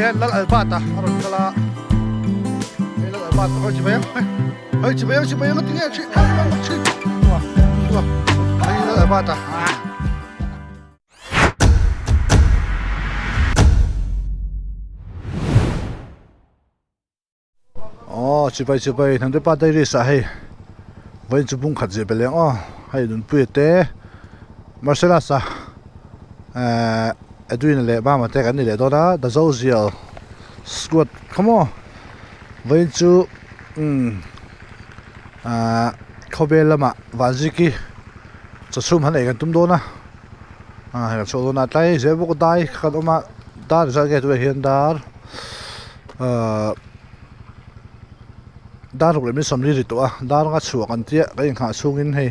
hian Lal Albert a a rawn kal a hei Lal Albert a chibai ang hei chibai ang chibai ang tinge chi chi hei Lal Albert a. Aw chibai chibai hnamte pa dairies ah hei vawiin chu bung khat zir belh ang aw hei nunpuia te Marcellus a ehh Edwin leh Mama te kan ni leh dawn a the Zozial squad kha maw vawiin chu umm ahh khawvel lamah Vanziki chawchhum han ei kan tum dawn a ah hei kan chhuak dawn a tlai zel bawk a dai kha kan awm a dar zat nge tunah hian dar. Ahh dar ruk leh min sawmli ri tawh a dar anga chhuah kan tia ka inghah chhungin hei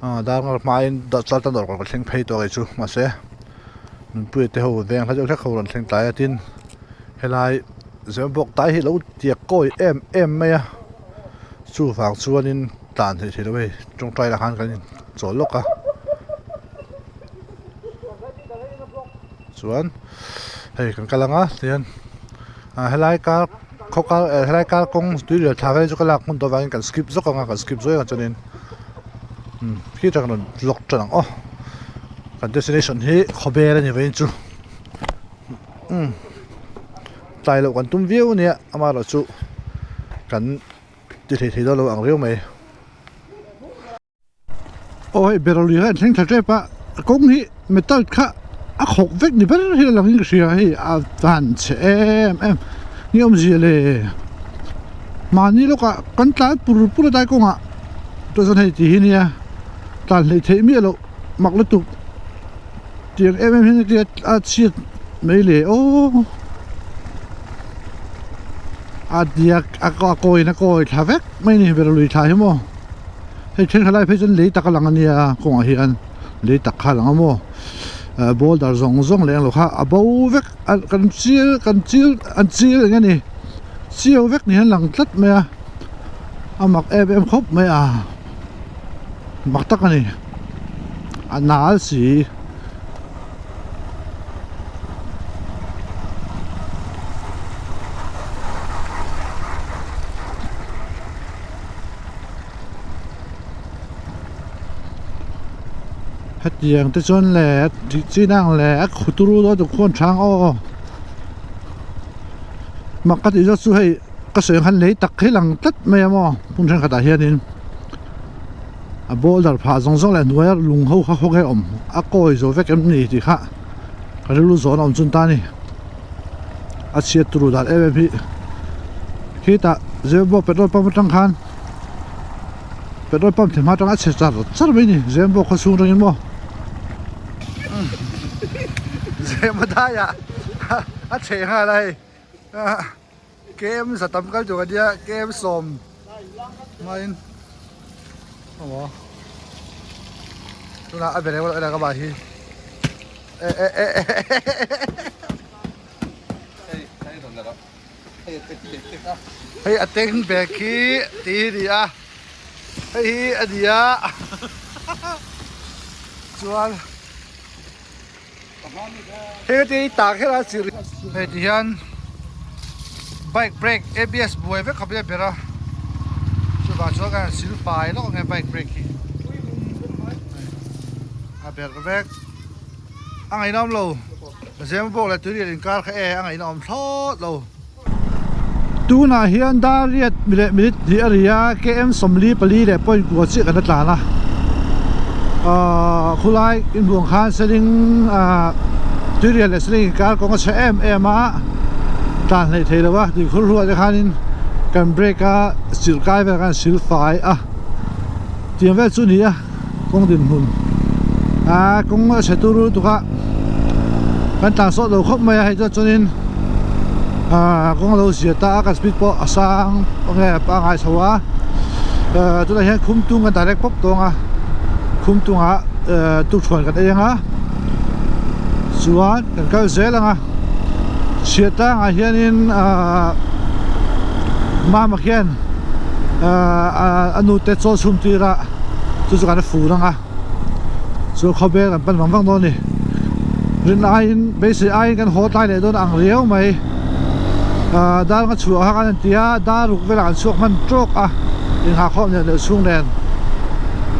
ah dar anga hmain chal tan dawr ka thleng phei tawh kei chu mahse nunpuia te ho veng hla deuh hlek ho rawn thleng tlai a tin helai zem bawk tai hi lo tiak kawi em em mai a chuvang chuanin tlan theih theih loh hei tawngtai lah khan kan in chawl lawk a chuan hei kan kal anga tihian ah helai kar khaw kar eh helai kar kawng tui rial thla vel chu ka lak hmun tawh avangin kan skip zawk anga kan skip zawk ang chuanin umm khi tak rawn vlog tan ang aw kan destination hi khawbel a ni vawiin chu umm tlai loh kan tum viau ania amaherawhchu kan ti thei thei dawn lo ang riau mai. Aw hei beroli kha an thleng thla tep a kawng hi metal kha a khawk vek ni ber hi a lang in ka hria hei a van chhe em em ni awmzia le mahni lawkah kan tlan pur pur a dai kawngah tah chuan hei ti hi nia tlan hleih theih miah loh mak lutuk tiang em em hian a chhiat mai le aw a diak a kawiin a kawi thla vek mai a ni beroli thla hi maw. Hei thenkhat lai phei chuan lei tak a lang a nia kawngah hian lei tak kha a lang a maw ah boulder zawng zawng leh englo kha a bo vek a kan chil kan chil an chil eng nge ni chiau vek ni hian a lang tlat mai a a mak em em khawp mai a mak tak a ni a nal si. Hetiang te chuan le tih chi nang le a khu turu dawn tuk khuan thang aw mak ka tih zawk chu hei ka sawi ang khan lei tak hi lang tlat mai a maw hmun thenkhatah hianin a boulder phah zawng zawng leh hnuaia lung ho kha khawnge awm a kawi zo vek em ni tih kha ka rilru zawn a awm chun ta a ni a chhiat turu dan em em hi khitah Zemabawk petrol pump atang khan petrol pump thim hma atang a chhe char char mai a ni Zemabawk khaw chhung atangin maw Zemadaiah a chhe nghal a hei Kem za tam kal tur ania kem sawm hmain aw tunah a bere erawh ka bah hi eh eh eh hei a teng bag hi tih hi a ni a hei hi a ni a chuan Hei te hi tah kher a chirh hei ti hian bike brake abs buai vek khawp in a ber a chuvang chuan kan han sil fai lawk ang e bike brake hi a ber vek a ngaihnawm lo zem bawk leh tui riat inkar kha e a ngaihnawm thlawt lo. Tunah hian dar riat leh minute hnih a ri a km 44 leh point kua chiah kan la tlan a ahh khulai inbuang khan seling ahh tuirial leh seling inkar kawng a chhe em em a tlan hleih thei lo a tih khur hluah te khanin kan brake a silh kai vel khan sil fai a tiang vel chu a ni a kawng dinhmun ahh kawng a chhe tur lutuk a kan tlan sawt lo khawp mai a hei chuan chuanin ahh kawng a lo zia ta a kan speed pawh a sang nge pangai chho a ahh tunah hian khumtung kan direct pawp tawng a khumtungah ehh tukṭhuan kan ei ang a chuan kan kal zel ang a chhiat tlangah hianin ahh mama khian ahh a nute chaw chhum tir a. Chu chu kan a fur ang a, chu khawvel kan pan vang vang dawn a ni. Rin aiin beisei aiin kan haw tlai leh dawn ang riau mai. Ahh dar nga chhuah kha kan inti a, dar ruk velah kan chhuak hman tawk a, inghahkhawm leh leh chhung nen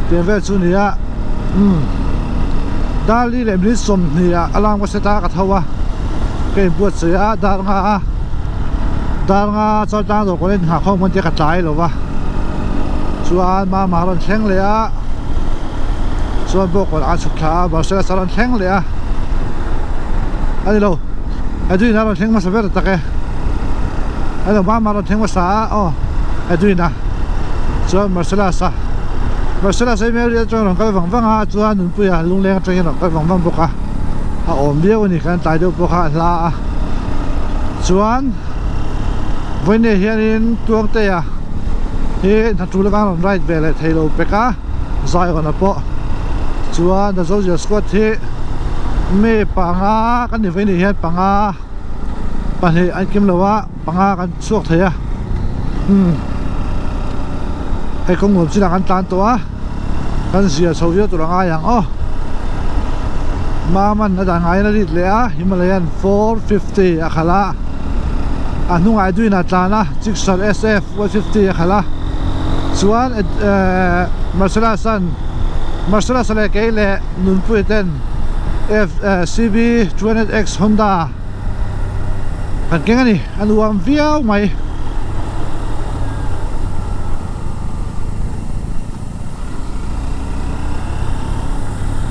tiang vel chu a ni a. Umm dar li leh minute 20 ah alarm ka set a ka tho a, ka inbuatsaih a dar nga a, dar nga chuan tlang dawr kawlh a inghahkhawm kan tia ka tlai lo va, chuan mama rawn thleng leh a. Chuan bawk kawlh a chhuk thla a Marcellus a rawn thleng leh a a ni lo Edwin a rawn thleng hmasa ber tak e a ni lo Mama a rawn thleng hmasa a aw Edwin a chuan Marcellus a Marcellus a email atang rawn kal vang vang a chuan Nunpuia lungleng atangin rawn kal vang vang bawk a a awm viau a ni kan tlai deuh pawh kha a hla a chuan vawiinah hianin Tuangtea hi hna tul avang rawn ride ve leh thei lo pek a. Zion-a pawh chuan the Zozia squad hi mi panga kan ni vei nih hian panga pahnih an kim lo a panga kan chhuak thei a umm hei kawng nuam chinah kan tlan tawh a kan zia chho viau tur a ngai ang aw Maman a dan ngaiin a rit leh a Himalayan 450 a khalh a a hnungah Edwin a tlan a Gixxer SF 150 a khalh a chuan ehh Marcellus an Marcellus leh kei leh Nunpuii ten F ehh CB 200X Honda kan keng a ni a nuam viau mai.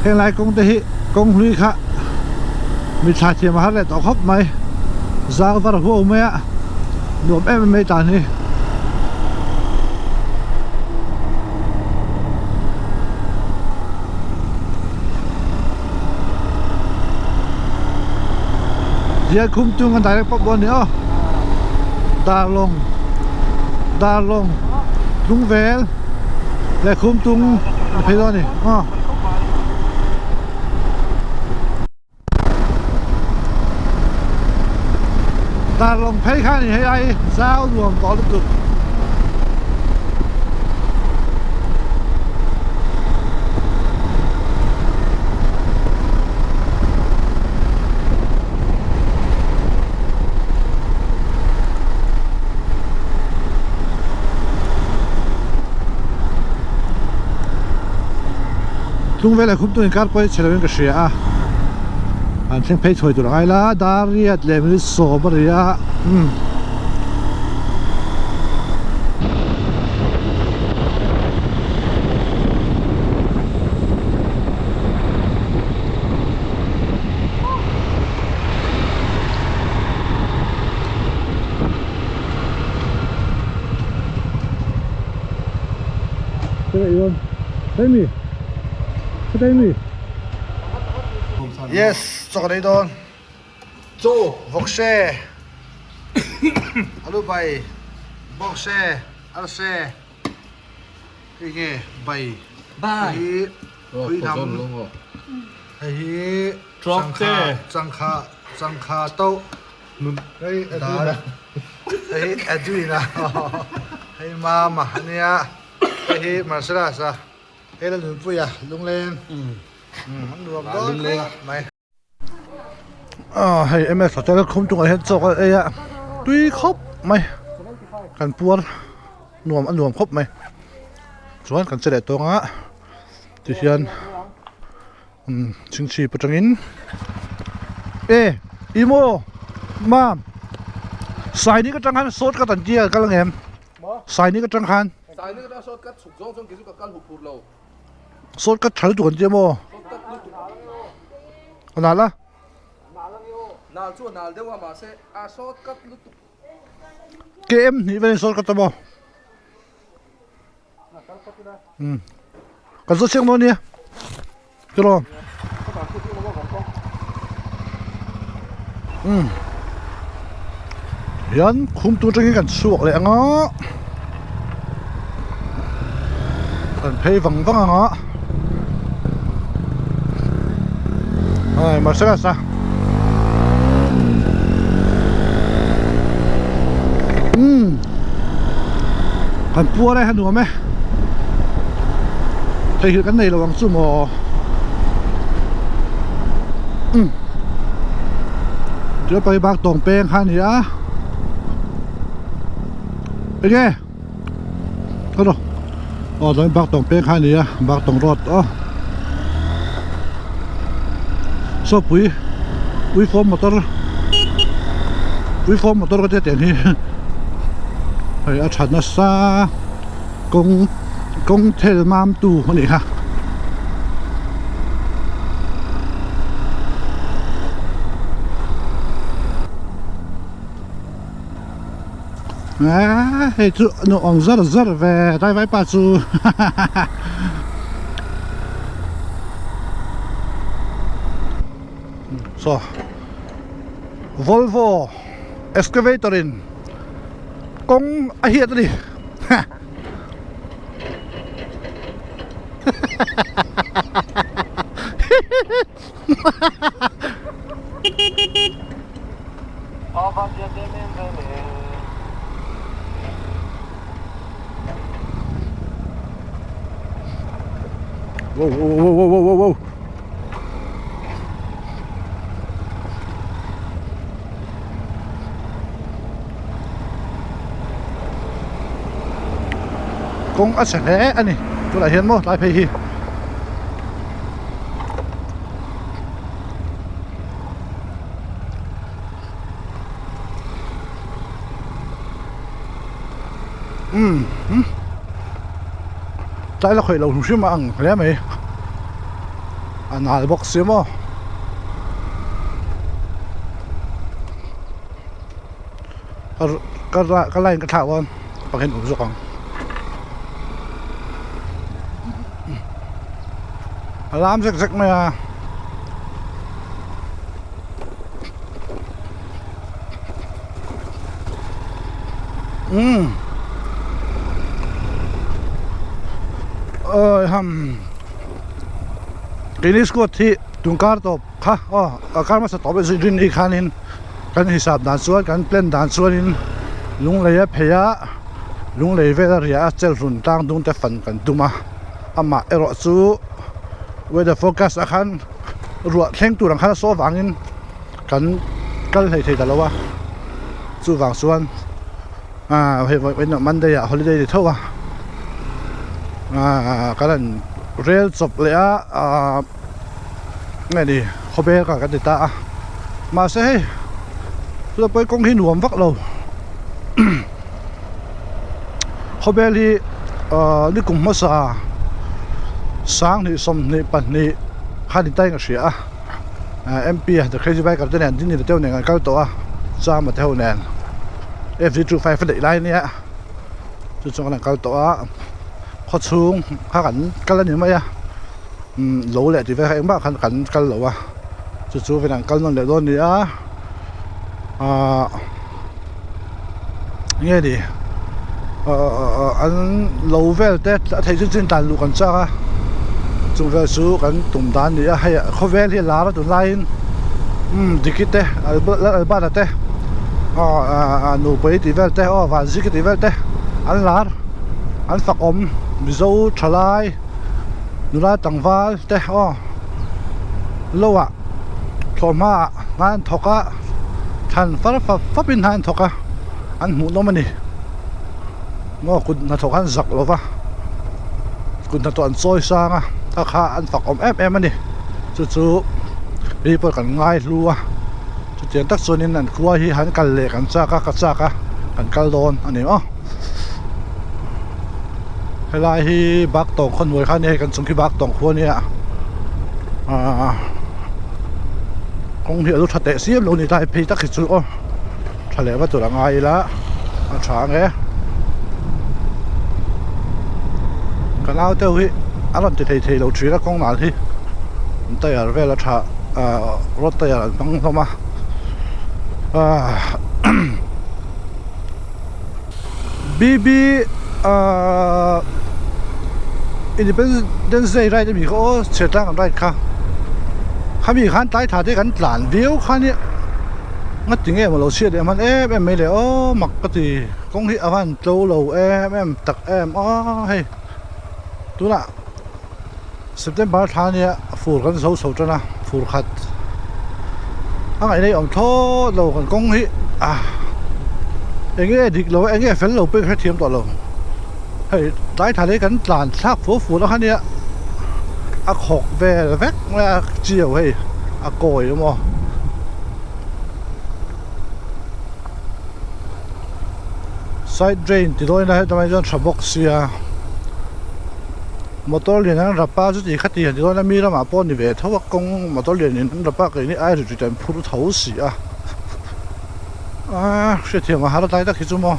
Heng lai kawng te hi kawng hlui kha mi thla thiam a har leh tawh khawp mai zau var huau mai a nuam em em mai tan hi. Hian khum tung an direct pawp dawn a ni aw darlawng darlawng tlung vel leh khum tung a phei dawn a ni aw. Darlawng phei kha a ni hei ai zau nuam tawh lutuk. Tlung velah khum tun inkar pawh hi chhe lovin ka hria a an thleng phei thuai tur a ngai la dar riat leh minute 10 a ri a umm. Yes, chaw ka nei dawn. Chaw! Vawkse, alu bai, bawkse, arse, hei nge bai, hei hi pui hnam, hei hi changkha, changkha, changkha to, hei dal, hei hi Edwin-a, hei Mama ania, hei hi Marcellus-a, hei Lalnunpuia lungleng, an nuam dawn khawp mai. Hei ms hotel khum chungah hian chaw kan ei a tui khawp mai kan puar nuam a nuam khawp mai chuan kan che leh tawng a tihian umm chhingchhip atangin e ih maw mam saini ka tang khan shortcut an tia kal ang em saini ka tang khan Shortcut tha lutuk an tia maw? A nal a? Nal chu a nal deuh a mahse a shortcut lutuk. KM hnih velin shortcut a maw? Um kan zawt chiang dawn nia tiraw? Um hian khum tur atangin kan chhuak leh ang a kan phei vang vang ang a ai Mercedes a um kan puar e a nuam e theihnghilh kan nei lo ang chu maw. Chu pawh hi bak tawng peng kha a ni a enge aw aw chuan bak tawng peng kha a ni a bak tawng road aw saw pui uifawm motor uifawm motor ka tia tiang hi hei a tha nasa kawng kawng thel mam tu a ni kha. Eee hei chu nuam zar zar ve tlai vai pa chu hahaha. Saw Volvo excavator in kawng a hiat a ni Wow wow wow wow wow wow Kawng a chhe hle a ni tunah hian maw tlai phei hi umm tlai la khawih lo hrim hrim a ang hle mai a nal bawk si maw. Ka line ka thlak dawn pakhat awm zawk ang a lam zek zek mai a. Umm awi ham keini squad hi tun kar tawp kha aw a kar hmasa tawp rin ni khanin kan hisap dan chuan kan plan dan chuanin lunglei a phei a lunglei vel a riah a chelhrun tlang dung te fan kan tum a amah erawh chu weather forecast ah khan ruah thleng tur ang khan a saw vangin. Kan kal hlei thei ta lo a chuvang chuan ah hei vawiin ah monday ah holiday ni tho a ah kan han rel chawp leh a ah nge ni khawbel kha kan ti ta a mahse hei chutah pawh kawng hi nuam vak lo khawbel hi ah nikum hmasa sanghnih 22 khan ni ta in ka hria a. MP a the crazy biker te nen ding te ho nen an kal tawh a chama te ho nen F_V_25 a daih lai ania chu chuan an kal tawh a khaw chhung kha kan kal a ni mai a umm lo leh tih vel kha engmah khan kan kal lo a chu chu vel an kal nawn leh dawn a ni a ahh nge ni ahh an lo vel te a theih chin chin dan luh kan chak a chung vel chu kan tum dan a ni a hei khawvel hi a lar a tunlaiin umm diki te albert-a te aw nupui tih vel te aw vanziki tih vel te an lar an fak awm mizo thalai nula tlangval te aw lo ah thlawhhma ah hna an thawk a. Thlan far fap fap in hna an thawk a an hmuh nawm a ni maw kut hnathawk an zak lo va kut hnathawh an chawi sang a kha kha an fak awm em em a ni chu chu mi pawh kan ngai hlu a chutiang tak chuanin an khua hi han kal leh kan chak a ka chak a kan kal dawn a ni maw helai hi bak tawng khaw hnuai kha a ni hei kan chung khi bak tawng khua a nia ahh. Kawng hi a lo tha teh siam lo ni ta phei tak hi chu aw tha leh va tur a ngai ila a tha ang e ka nau te ho hi a rawn ti thei thei lo thin a kawng nal hi an tyre vel a tha ah road tyre an hmang hlawm a ah B_B ah Independence Day ride ami kha aw chhiatlang an ride kha khami khan tlai tha te kan tlan viau kha nia ngati nge maw lo chhiat leh hman em em mai le aw mak ka ti kawng hi a van tlo lo em em tak em a hei tunah September thla nia fur kan zo chho tan a fur khat. A ngaihna hi a awm thlawt lo kan kawng hi a eng nge dik lo a eng nge fel lo pawh hi ka hrethiam tawh lo hei tlai thla leh kan tlan thlak fur fur a kha nia a khawk vel vek mai a chiau hei a kawi emaw. Side drain ti dawn ila heta mai chuan tha bawk sia motor lian an rap a chuti khati han ti dawn ila mi ramah pawh ni ve tho a kawng motor lian in an rap a keini ai rit rit an phur tho si a aaa hriatthiam a har tlai tak hi chu maw.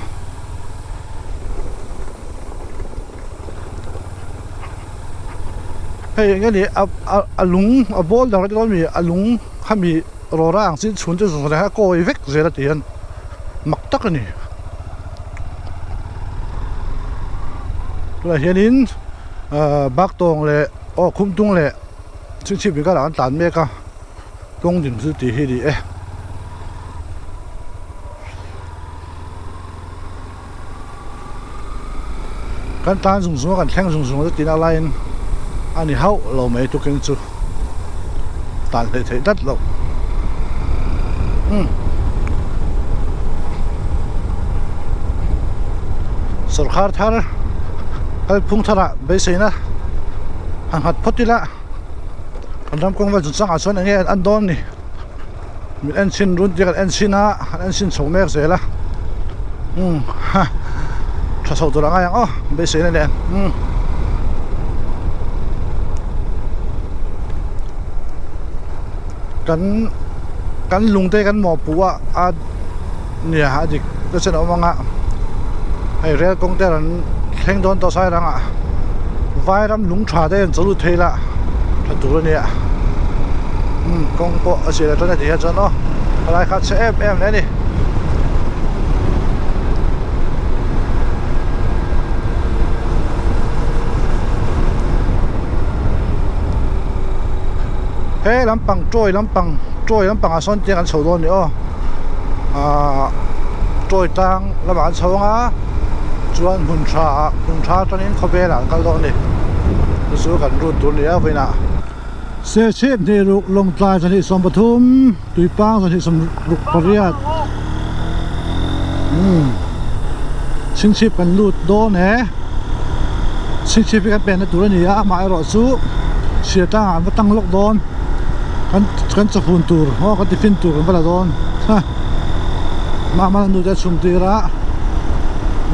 Hei eng nge ni a a lung a boulder a ti dawn mi a lung khami rawra ang chi chhun te zawng zawng a kawi vek zel a ti hian mak tak a ni tunah hianin ahh bak tawng leh aw khum tung leh chhingchhip inkarah an tlan mek a kawng din chu tih hi a ni e. Kan tan zung zung a kan thleng zung zung a chutin a laiin a ni hauh lo mai tukin chu tan hleih theih tlat loh umm sawrkhar thar kalphung tharah beiseina han nghat phawt ila kan ram kawng vel chung changah chuan eng nge an dawn ni. Min en chhin run tia kan en chhin a an en chhin chho mek zel a umm ha tha chho tur a ngai ang aw beisei na nen umm kan kan lung te kan mawhpuh a a nia a dik te chuan a awm ang a hei rel kawng te rawn thleng dawn tawh sai rangah vairam lung tha te an chaw lut thei la tha tur a nia umm kawng pawh a zir atang a tih hian chuan aw helai kha a chhe em em hle a ni. He lampang tawi lampang tawi lampang ah sawn tiang an chho dawn a ni aw. Ahh tawi tlang lamah an chho ang a chuan hmun tha ah hmun tha atangin khawvel ah an kal dawn a ni chu chu kan route tur a ni a vawiinah. Serchhip hnih ruk lawngtlai 223 tuipang 268 umm chhingchhip kan lut dawn e chhingchhip hi kan penna tur a ni a amaherawh chu chhia tlangah an va tang lawk dawn. Kan kan chawhun tur aw kan tiffin tur kan va la dawn ha mah nu te a chhum tir a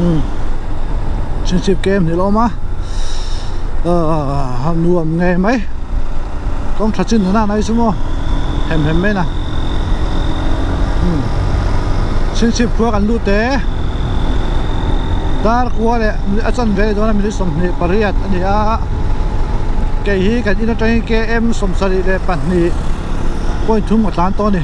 umm chhingchhip kem hnih a awm a ahh nuam ngei mai kawng tha chin nana nai chu maw hem hem mai na umm chhingchhip khua kan lut e dar kua leh a chanve a ni dawn a minute 28 a ni a. Kei hi kan in atangin km 72 point thum ka tlan tawh a ni.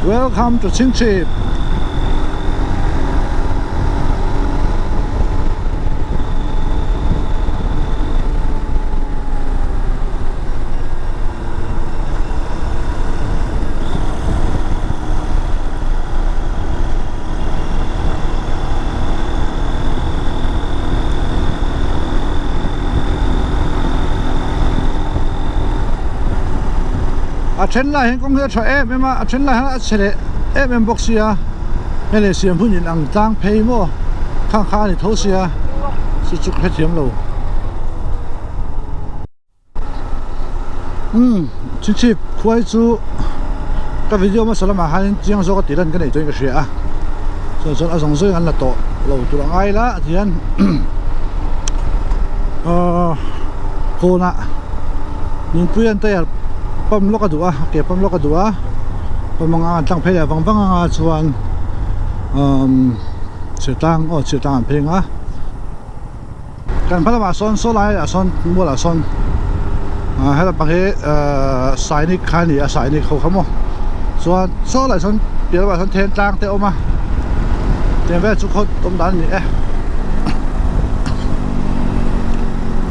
Welcome to Chingchhip. A then lai hian kawng hi a tha em em a a then lai hian a chhe leh em em bawk sia hei leh siam hun in ang tlang phei maw khang kha a ni tho sia chu chu ka hrethiam lo. Umm chhingchhip khuai chu ka video hmasa lamah hianin chiang zawk a tih lan ka neih tawhin ka hria a chuan chuan a zawng zawngin an la tawh lo tur a ngai la tihian ahh kawnah nunpui an tyre pump lawk a duh a ke pump lawk a duh a pump anga an tlang phei leh vang vang anga chuan umm chhirtlang aw chhirtlang an phei ang a. Kan hma lamah sawn saw lai ah sawn mual ah sawn ah he lampang hi ahh sainik kha a ni a sainik ho kha maw chuan saw lai sawn piah lamah sawn then tlang te a awm a tiang vel chu khaw awm dan a ni e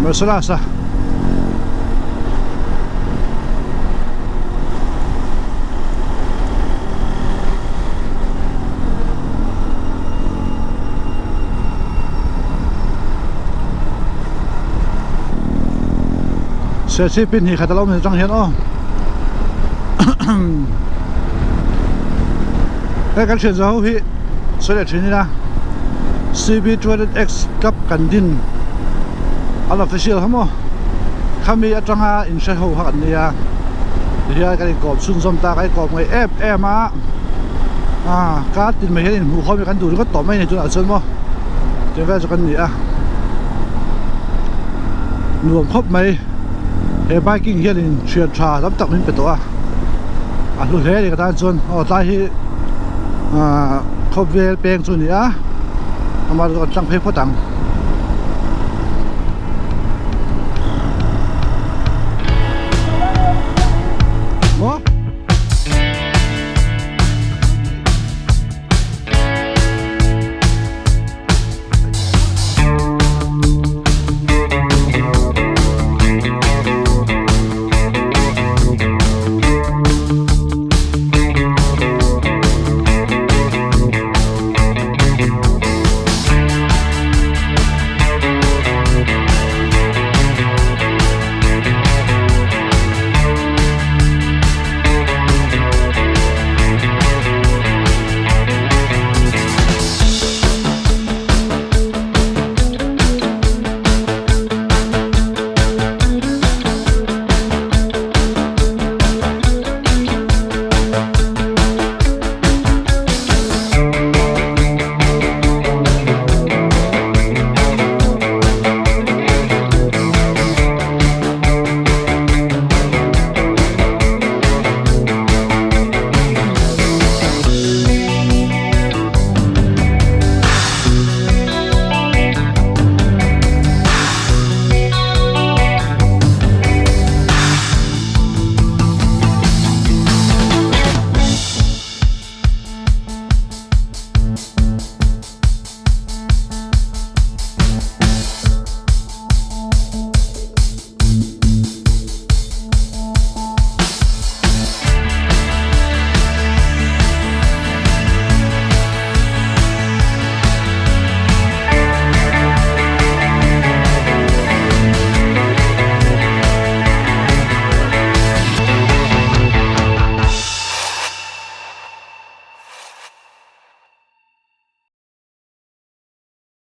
Mercedes a. Serchhip pin hnih khat a lo awm atang hian aw hei kan thian ho hi sawi leh thin ila CB200X club kan din an official kha maw khami atanga inhre ho kha kan nia tihian kan inkawm chhunzawm ta kan inkawm ngaih em em a ah kar tin mai hian inhmuh khawm hi kan duh ringawt tawh mai a ni tunah chuan maw tiang vel chu kan ni a nuam khawp mai he biking hian in thian tha tam tak min pe tawh a a hlu hle a ni ka tan chuan aw tlai hi ah khawvel peng chu a ni a amah chu kan tlang phei phawt ang.